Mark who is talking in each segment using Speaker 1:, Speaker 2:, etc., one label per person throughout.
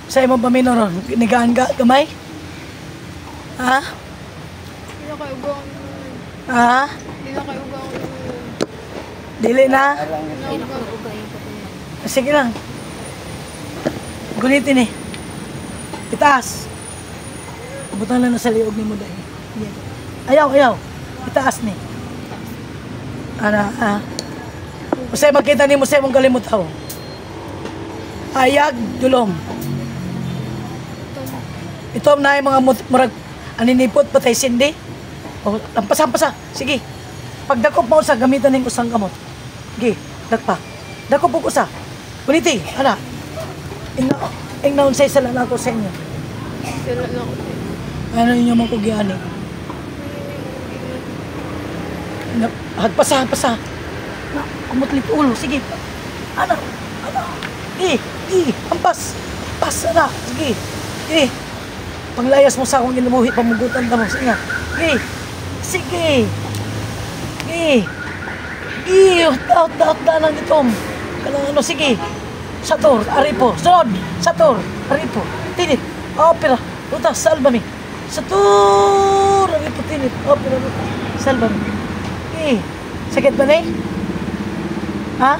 Speaker 1: Sa imong paminaw ron, nigaan ka gamay? Ha?
Speaker 2: Hindi na kayo ugaw.
Speaker 1: Ha?
Speaker 2: Hindi na kayo ugaw.
Speaker 1: Dili na?
Speaker 2: Hindi na ugaw.
Speaker 1: Sige lang. Gunitin eh. Itaas. Butan lang na sa liog ni mo dahil. Ayaw, ayaw. Itaas ni. Ana, ah. Usay makita ni mo sa imong kalimutaw. Ayag, dulom. Ito na yung mga murag aninipot patay sindi. O, lampas, lampas. Sige. Pagdakop mo sa gamitan ning usang kamot. Sige, dakpa. Dakop og usa. Uniti, ana. Ingna ingna unsay sala nako sa inyo.
Speaker 2: Sila na ako.
Speaker 1: Ano inyo mong kugiani? Hagpasa, hagpasa. Na, kumutlit ulo. Sige. Ana, ana. Sige, sige. Ampas. Ampas, ana. Sige. Sige. Panglayas mo sa akong ginabuhi, pamugutan ka mo. Sige. Sige. Sige. Sige. Sige. Hutda, hutda, hutda ng itom. Kanang ano, sige. Sator, aripo. Sunod. Sator, aripo. Tinit. Opera. Ruta, salvame. Sator, aripo, tinit. Opera, ruta. Salvame. Eh, sakit ba na eh? Ha?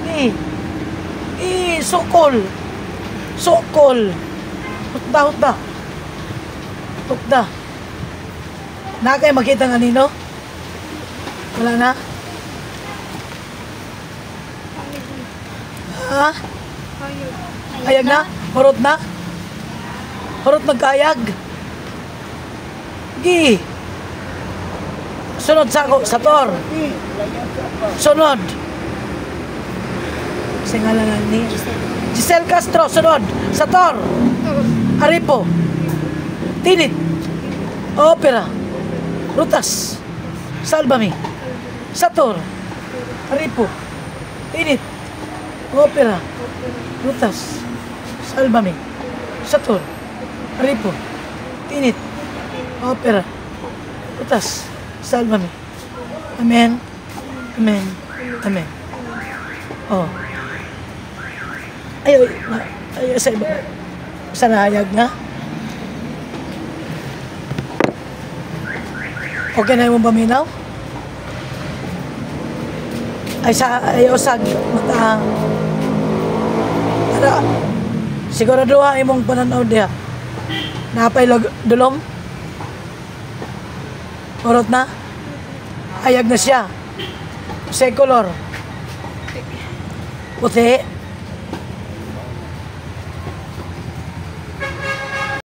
Speaker 1: Eh, eh, sukol. Sukol. Hutda, hutda. Hutda. Na kayo makita nga nino? Wala na? Ha?
Speaker 2: Ayag.
Speaker 1: Ayag na? Hurot na? Hurot magkayag? Gi. Sunod sa ako, Sator. Sunod. Sa ngalan ni Giselle Castro, sunod. Sator. Aripo. Tinit. Opera. Rutas. Salvame. Sator. Aripo. Tinit. Opera. Rutas. Salvame. Sator. Aripo. Tinit. Opera. Rutas. Salvame. Amen. Amen. Amen. Oh. Ay, ay, ay, sa iba. Sa nahayag na. Okay na yung paminaw? Ay, sa, ay, usag, mata. Tara, siguraduha imong pananaw diha. Napay dulom? Urot na? Ayag na siya. Sekulor. Puti.